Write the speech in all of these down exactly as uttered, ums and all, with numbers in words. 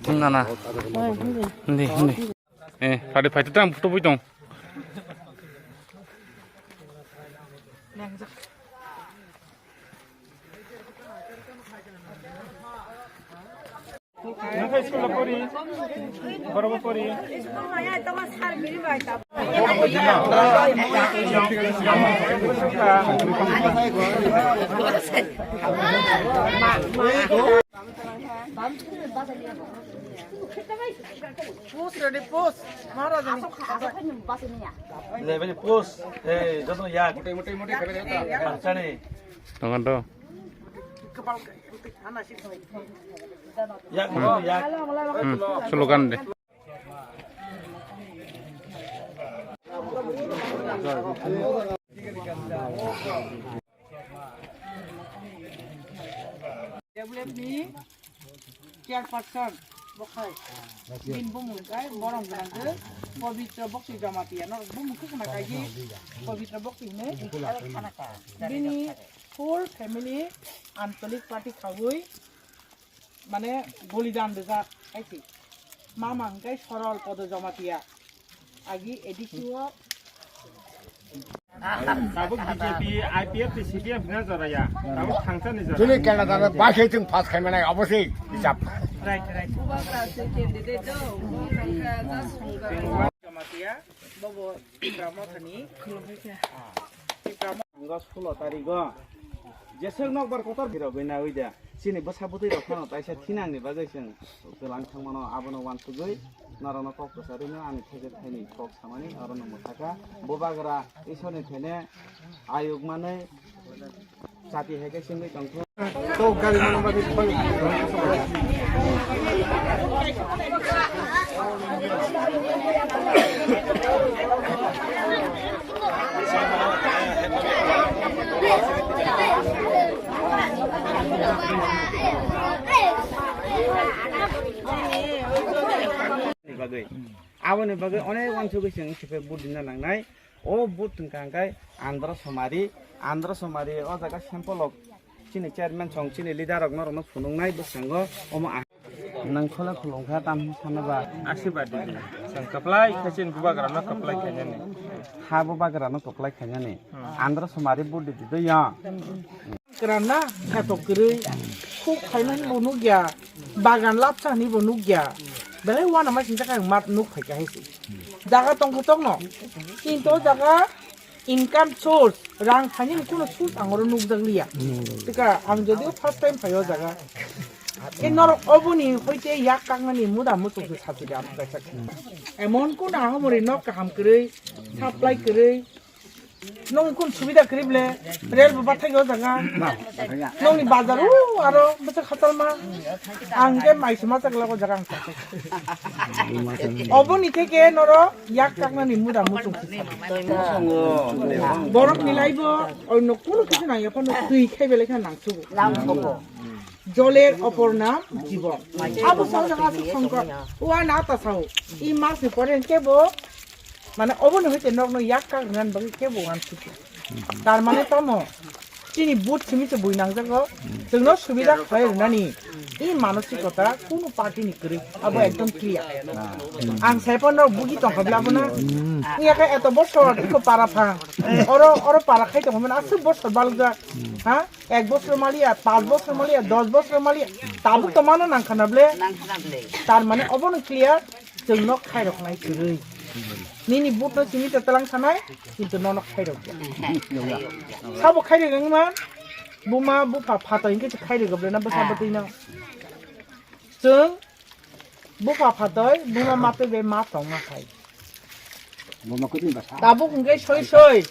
Nana. Hindi, hindi. Eh, phaidi phaidi tang photo bui tong. Nokha school o pori, borobo pori. Post ready, post. Maharaj ni. Lebeni post. Hey, joto yak. Mutai, mutai, mutai, khabe jata. Bangsani. Tongan to. Yak, yak. Hmm, slogan de. Develop ni chairperson bo khai. Bini bumung khai borong gwnang khe Pabitra Bhakti Jamatia no bumung khe khna kaiji Pabitra Bhakti hinwi. Bini full family Anchalik party khaui mane bolidan rijak kaisi. Mama hwnkhe Sorol Podo Jamatia. Agi A D C o. Tabuk B J P, I P F T, C P M hwna jora ya. Tabuk thangsa ni jora. Chini Canada no ba khe chwng pass khai manai obosai hisab. Right, right. Bubagra se candidate do, bubagra ja songkar. Jamatia, bobo Tipra Mothani. Tipra Mo- Ang sulo tarigo. Jeswk nokbar kotor birok bai nawi da. Chini bwsa bwtwi rok phano taisa thinangni bagwi chwng twlang thangmano abono uansugwi norokno kok kwcharwino ani thaijakhaini kok samani orono mwthaka. Bubagra Isorni thene ayuk manwi chati hai khe sengwi tongkha. Tok gari mano bagwi. Ni bagwi. Aboni bagwi onek uansugwi chwng siphe vote rina nangnai. O vote wngkha hwnkhe Andhra Somari, Andhra Somari o jaga sample rok chini chairman song chini leader rok norokno phunuknai bwskango omo a- Nang khole khulumkha tam sana ba. Asirwad di. Chwng kwplai khe chini bubagrano kwplai khainani. Ha bubagrano kwplai khainani. Hmm. Andhra Somari vote di do ya. Kwran na, khatok kwrwi, khuk khaimani bo nukya, bagan lapsa hwnwi bo nukya, belai uanama singsa khe ang mat nuk phaikha hai se. Jaga tongkha tongno, kintu o jaga income source, rang phainani kuno source ang oro nukjakliya. Tika ang jodio first time phai o jaga, e norok oboni hoite yak kaknani muda muchung se sajili ang kaisa. Emon kuno ahomori nok kaham kwrwi, supply kwrwi, Nong kun subida kwrwi ble, rel bo bathai o jaga. Nongni bazar o aro bwsa khatalma. Ang khe mai sima chakla o jaga ang sakhe. Oboni theke noro yak kaknani muda muchung. Borok ni laibo oino kuno kisu nang yaphano twi khai belai kha nang sugo. Joler opor nam jibon. Abo sa jaga aswk songkor. Ua na ta sao. I mas ni pore kebo Mane obo ni hoite nokno yak kak rwnani bagwi kebo uansukya. Tar mane tamo chini vote simi se bui nangjago. Chwngno subida khlai rwnani i manosikota kunu party ni kwrwi. Abo ekdom clear. Ang sai phano bugi tongkha bla bono. Wngya khe eto bosor iko para pha. Oro, oro para khai tongkha mane aswk bosor balga. Ha? Ek bosor maliya, panch bosor maliya, dos bosor maliya. Tabuk to mano nangkha na ble. Tar mane obo no clear. Chwng nok khairoknai kwrwi. Nini vote no simi ta tlang sanai, kintu nono khairokya. Sabo khairok wngma, buma bupha phato hinkhe se khairok goblena bwsa bwtwi no. Chwng bupha phatoi, buma matwi bai ma tongma khai. Tabuk hinkhe soi soi,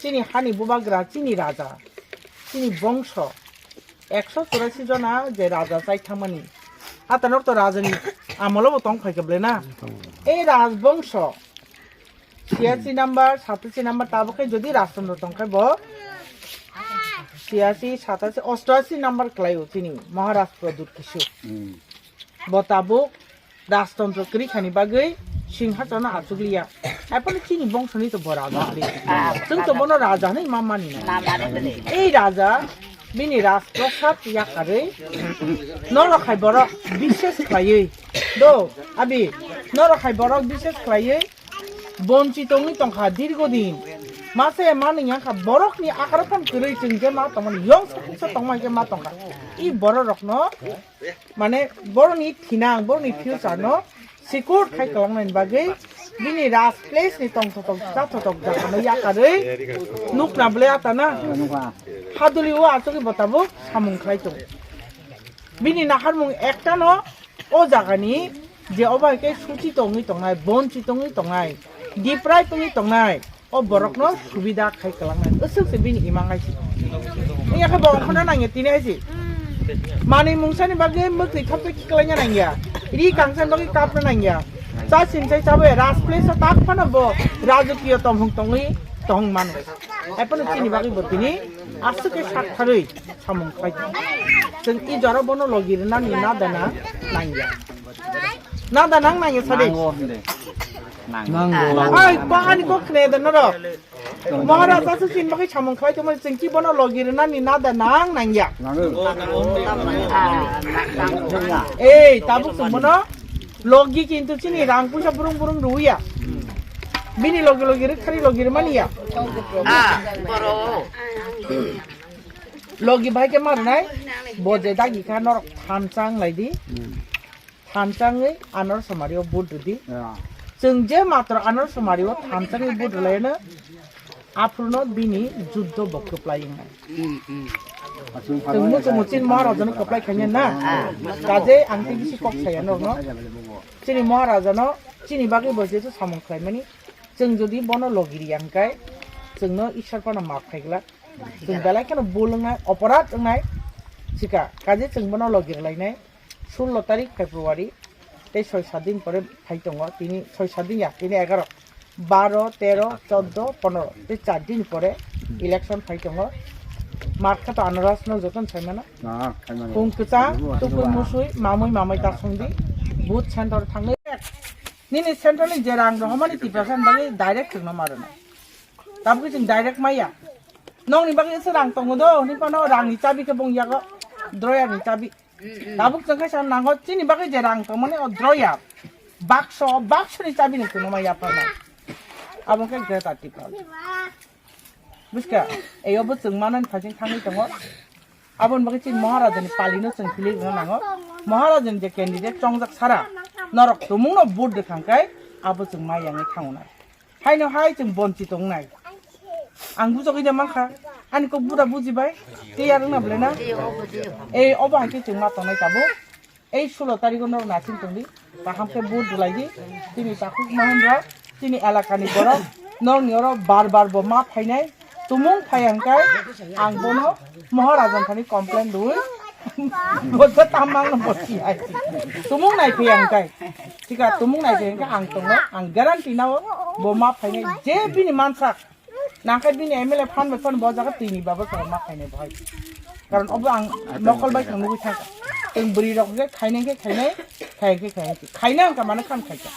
chini hani bubagra, chini raja, chini bongso. Ekso churasi jona je raja chai thangmani. Hatanok to rajani amolo bo tong phai kable na. Ei rajbongso, siyachi number, satachi number, tabuk khe jodi rajtantro tongkhe bo siyachi, satachi, ostachi number kwlaio chini Maharaj Pradyut Kishore. Hmm. Bo tabuk rajtantro kwrwi khani bagwi singhasono achukliya. Haphano chini bongsoni to bo raja kwrwi. Chwng to bono raja hinwi ma mani na. Ei raja bini rajprasad yakarwi norok hai borok bishes khlaiwi do, abi, norok hai borok bishes khlaiwi bonchi tongwi tongkha dirgo din. Mase manwi yankha borokni akaro phan kwrwi chwng je ma tongmani yong suksa tongma je ma tongkha. I bororokno mane boroni thinang, boroni future no secure khai kwlangnani bagwi bini raj place ni tongthotok chathotok jaga no yakarwi nukna bwle atana haduli o achugwi bo tabuk samung khlai tongo. Bini naharmung ekta no o jaga ni je obo hai khe suchi tongwi tongnai, bonchi tongwi tongnai, deprive wngwi tongnai, o borokno subida khai kwlangnai. Aswk se bini imang hai se. Wngya khe bo ongkhorna nangya tini hai se. Manwi mungsani bagwi mwkhwi thoptwi khiklaina nangya. Ri kangsani bagwi kapna nangya. Cha sinsai chabai raj place o tak phano bo rajakiyo tomhung tongwi tong mano. Hai phano chini bagwi bo tini aswk khe sak tharwi samung khlai. Chwng i jora bono logi rwnani nada na nangya. Nada nang nangya sadi. Nango, hindi. Nango. Ai, ko ani ko khne da norok. Maharaj asa sin bagwi samung khlai tongmani chwng ki bono logi rwnani nada nang nangya. Nango. Ei, tabuk chwng bono logi kintu chini rang puisa burung burung ruya. Bini logi logi rwkhari logi rwmani ya. Ah, boro. Logi bai khe ma rwnai? Bo je dagi kha norok thansa wng lai di. Hmm. Thansa wngwi anor somari o vote rwdi. Ya. Chwng je matro anor somari o thansa wngwi vote rwlaino, aphuru no bini juddo bo kwplai wngnai. Hmm, hmm. Chwng muchung muchin Maharaj no kwplai khaina na. Ah. Kaje ang tei bisi kok saya norno. Chini Maharaj no chini bagwi bo jesu samung khlaimani. Chwng jodi bono logi riya hwnkhe chwngno Ishwar phano maaf khai glak. Chwng belai kheno bul wngnai, oporad wngnai. Chika, kaje chwng bono logi rwlainai. Sullo tarik February, tei soi sat din pore phai tongo, tini soi sat din ya, tini egaro, baro, tero, choddo, pondro, tei char din pore election phai tongo. Mar kha to Anaras no joton sai mano. Ah, khai mano. Khung kwchang, tukui musui, mamui mamai ta songdi, booth center thangwi. Nini central ni je rang rohormani Tiprasa ni bagwi direct chwngno ma rwnai. Tabukhe chwng direct maya. Nokni bagwi se rang tongo do, hinwi phano rangni chabi khe bong yago, drawer ni chabi. Tabuk chwng khe sa nango, chini bagwi je rang tongmani o drawer. Bakso, baksoni chabi ni chwngno ma yapharnai. Abo khe Greater Tipraland. Buska, eyo bo chwng manani phasing thangwi tongo. Aboni bagwi chini Maharajani palino chwng philirwna nango. Maharajani je candidate chongjak sara, norok tumungno vote rwkhang khe abo chwng ma yangwi thangonai. Haino hai chwng bonchi tongnai. Ang bujagwi de mankha, ani kok buda bujibai, tiyar wngna bwlai na? Ei, obo hai khe chwng ma tongnai tabuk. Ei sulo tariko norok naising tongdi, kaham khe vote rwlaidi, chini takhuk Mahendra, chini elakani borok, norokni oro bar bar bo ma phainai, tumung phai hwnkhe ang bono Maharajan thani complain rwui, bo je tamang no bo si hai. Tumung nai phai hwnkhe, thika tumung nai phai hwnkhe ang tongo, ang guarantee nao bo ma phainai, je bini mansak, Nangkhe bini M L A phan bai phano bo jaga twi ni baba sara ma khainai bo hai. Karon obo ang nokol bai thang nugui thangkha. Tei bwrwi rok je khainai khe khainai, khai khe khai khe. Khaina wngkha mane khan khaikha.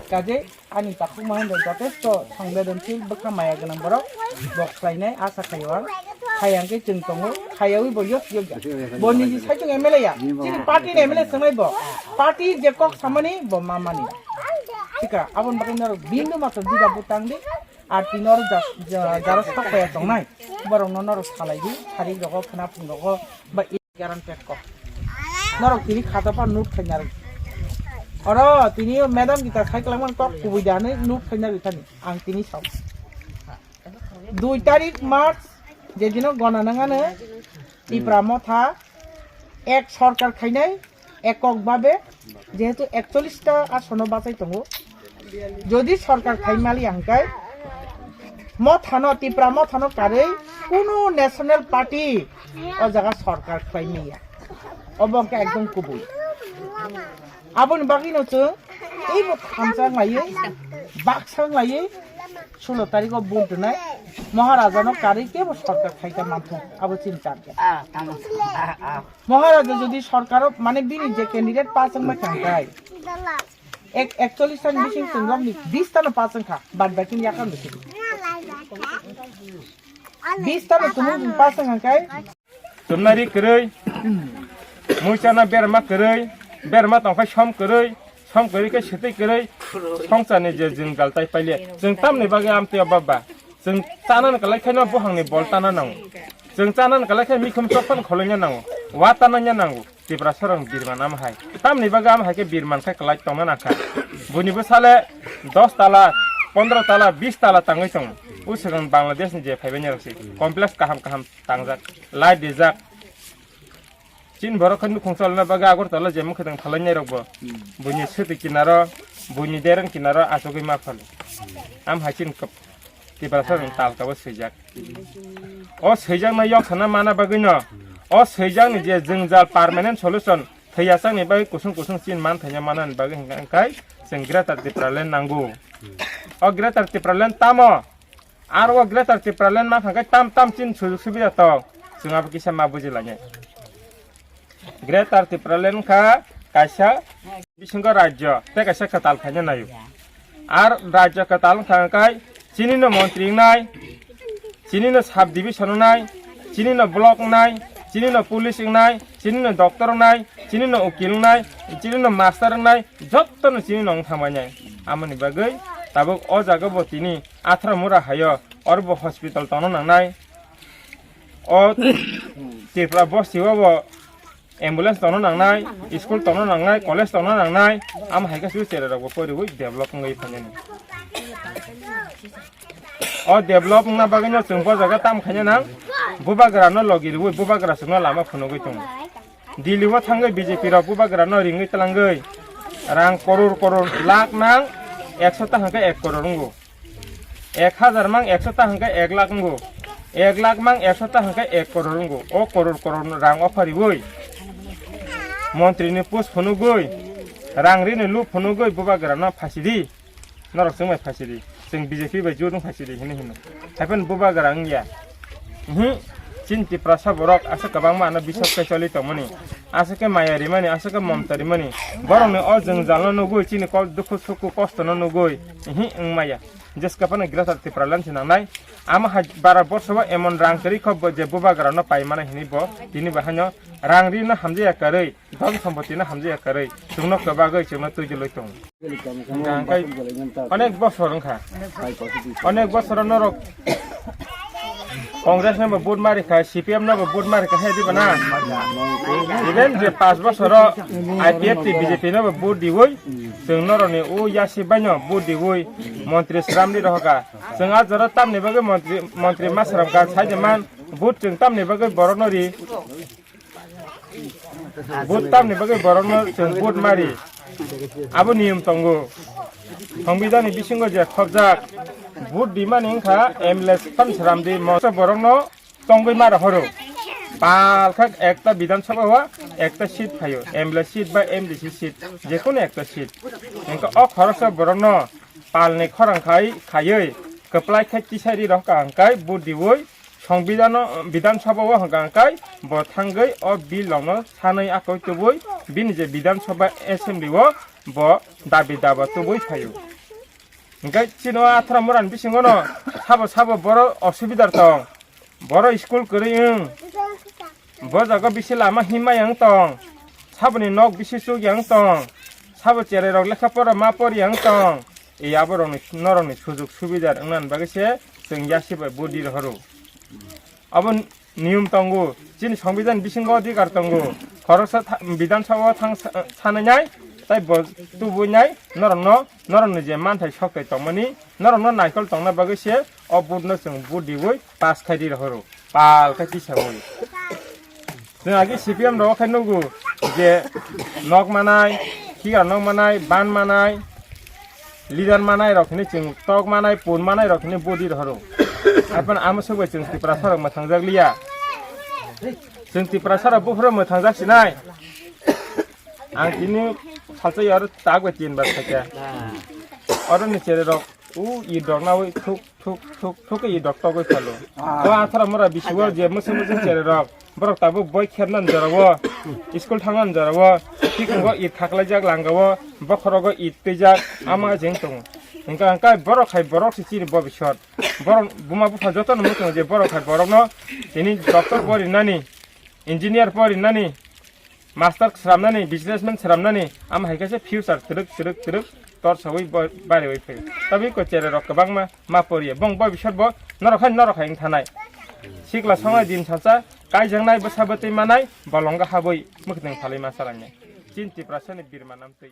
Kaje ani takhuk Mahendra jotesto songbedanshil bwkha maya gwnang borok bo khlainai asa khaio ang. Khaya hwnkhe chwng tongo, khayaui bo yok yok ya. Bo niji saichung M L A ya. Chini party ni M L A swngnai bo. Party je kok samani bo ma mani. Thika aboni bagwi norok bini matwr dida butang di. Ar tini oro ja-, ja-, jaro sak paiya tongnai, borokno norok salai di, sarik rogo, khwnaphung rogo, ba i garan pek kok. Norok tini khato phan note khaina rw. Oro tini o madam kita cycle man kok kubui da hinwi note khaina rw thani, ang tini sao. Dui tarik March, je dino gona nangano, Tipra Motha, ek sorkar khainai, ekok babe, jehetu ekchollish ta asono bachai tongo. Jodi sorkar khai mali hwnkhe, Mothano, Tipra Mothano karwi kunu national party o jaga sorkar khlai maya. Obo hwnkhe ekdom kubui. Aboni bagwino chwng Teibo thamsa wng laiwi, baksa wng laiwi, sulo tarikh o vote rwnai, Maharaja no karwi kebo sorkar khaika manthung, abo chini target. Ah, tamo. Ah, ah. Maharaja jodi sorkar o, mane, bini je candidate pass wngma kha hwnkhe, ek, ekchollish ta ni bising chwng rok ni bis ta no pass wngkha, bad baki ni yakar ni sidi. Bis ta no tumung pass wngkha hwnkhe, Chumnari kwrwi, muichana berma kwrwi, berma tongkha som kwrwi, som kwrwi khe swtwi kwrwi, songcharni je jwngjal tai paile. Chwng tamni bagwi amtwi o baba? Chwng chanani kwlai khaino buhangni bol tana nango. Chwng chanani kwlai khai mikhum chophan kholoina nango. Wa tananya nango. Tiprasarok birman ama hai. Tamni bagwi ama hai khe birman khe kwlai tongna nangkha. Buini bwsale dos tala, pondro tala, bis tala tangwi tongo. Uswkang Bangladeshni je phaibainai rok se. Complex kaham kaham tangjak, light rijak. Chini borok khe nukhung cholna bagwi Agartala je mwkhwtwng thalainai rokbo. Hmm. Buini swtwi kinaro, buini dereng kinaro achugwi ma phano. Am hai chini kop-, Tiprasa rok talka bo swijak. O swijakno yok sana mana bagwino. O swijakni je jwngjal permanent solution, thwiyachakni bagwi kusung kusung chini man thanya manani bagwi hwnka hwnkhe chwng Greater Tipraland nango. O Greater Tipraland tamo? Aro o Greater Tipraland ma kha khe tam tam chin sujuk subida tong. Chwng abo kisa ma buji lainai. Greater Tipraland kha kaisa bisingo rajyo tei kaisa kwtal khaina naio. Ar rajyo kwtal wngkha hwnkhe chini no montri wngnai, chini no sub division wngnai, chini no block wngnai, chini no police wngnai, chini no doctor wngnai, chini no ukil wngnai, chini no master wngnai, jotto no chini no wng thangbainai. Amoni bagwi tabuk o jaga bo tini Athra mura hayo, oro bo hospital tongna nangnai. O Tripura bosti o bo ambulance tongna nangnai, school tongna nangnai, college tongna nangnai. Am hai khe su cherai rok bo poriwi develop wngwi phainani. O develop wngna bagwi no chwng bo jaga tam khaina nang, bubagra no logi rwi bubagra chwngno lama phunugwi tongo. Delhi o thangwi B J P rok bubagra no ringwi twlangwi rang koror koror lakh nang ekso ta hwnkhe ek koror wngo. Ek hajar mang ekso ta hwnkhe ek lakh wngo. Ek lakh mang ekso ta hwnkhe ek koror wngo. O koror koror rang ofariwi montri ni post phunugwi rang rini lup phunugwi bubagra no phasidi. Norok chwng bai phasidi, chwng B J P bai jot wng phasidi hinwi hino. Haiphano bubagra wngya. Uhu, chini Tiprasa borok aswk kwbangma ano bisok khe choli tongmani. Aswk khe maya rimani, aswk khe momta rimani. Borokni o jwngjalno nugwi, chini kok dukhu sukhu kostono nugwi, uhu, wngmaya. Jeska phano Greater Tipraland se nangnai. Amo hai bara borsao emon rang kwrwi kho bo je bubagrano pai mano hinwi bo tini bo haino rang rino hamjaya kwrwi. Dhon sompotino hamjaya kwrwi, chwngno kwbagwi chwngno twijlwi tongo. Hwnkha hwnkhe onek bosor wngkha. Onek bosoro norok Congress nobo vote marikha, C P M nobo vote marikha, he diba na? Even je paanch bosoro I P F T B J P nobo vote diwi, chwng norokni o yasi baino vote diwi montri sramdi rohoka. Chwng a jora tamni bagwi montri, montri ma sramkha, sai de man vote chwng tamni bagwi borokno ri. Vote tamni bagwi borokno chwng vote mari. Abo niyom tongo. Songbidani bisingo je khobjak vote dimani wngkha M L A phan sramdi moso borokno tongwi ma rohoro. Pal kha ekta Bidhan Sabha o ekta seat phaio, M L A seat ba M D C seat, jekunu ekta seat. Wngkha o khoroksa borokno palni khorang khai khaiwi kwplai khe tisari rohka hwnkhe vote diwi Songbidano, Bidhan Sabha o hwnkha hwnkhe bo thangwi o bill rokno sanwi akhoi tubui bini je Bidhan Sabha Assembly o bo dabi daba tubui phaio. Hwnkhe chini o Athra murani bisingo no sabo sabo borok osubidar tong, borok school kwrwi wng, bo jaga bisi lama himma yang tong, saboni nok bisi chuk yang tong, sabo cherai rok lekha pora ma por yang tong, e abo rokni norokni sujuk subidar wngna bagwi se chwng yasi bai budi rohoro. Abo niyom tongo, chini Songbidhan bisingo adhikar tongo. Khoroksa tha-, Bidhan Sabha o thang sa-, sanai nai, tai bo tubui nai, norokno, norokni je manthai sokthai tongmani, norokno naikol tongna bagwi se o vote no chwng vote diwi pass khai di rohoro. Pal khe tisaui. Chwng agi C P M rok khe nugo je nok manai, khiga nok manai, ban manai, leader manai rok hwnwi chwng tok manai, pun manai rok hwnwi budi rohoro. Arphan amo sogwi chwng Tiprasa rok mwthangjak liya. Chwng Tiprasa rok buphuru mwthangjak sinai. Ang tini Salsa yar tak bai tin bar khaikha. Oro ni chere rok u i dok na ui thuk thuk thuk thuk i dok togoi phalo. O athara mora bisi o je musu musu chere rok. Borok tabuk boi khernan jora o. School thangnan jora o. Thik ngo i khaklai jak langa o. Bokhorogo i twijak ama jeng tongo. Hingka hingka borok hai borok si chini bo bisor. Borok buma bupha joto no muchung je borok hai borok no tini doctor bo rinani, engineer bo rinani, master sramnani, businessman sramnani, ama hai kaisa future twrwk twrwk twrwk tor sawi bo-, bari wi phai. Tabi ko chere rok kwbangma ma poriya. Bong bo bisor bo norok hai norok hai wng thanai. Sikla songnai din salsa kaijaknai bwsa bwtwi manai bolongo habwi mwkhwtwng phalwi ma salangnai. Chin Tiprasani birma namtwi.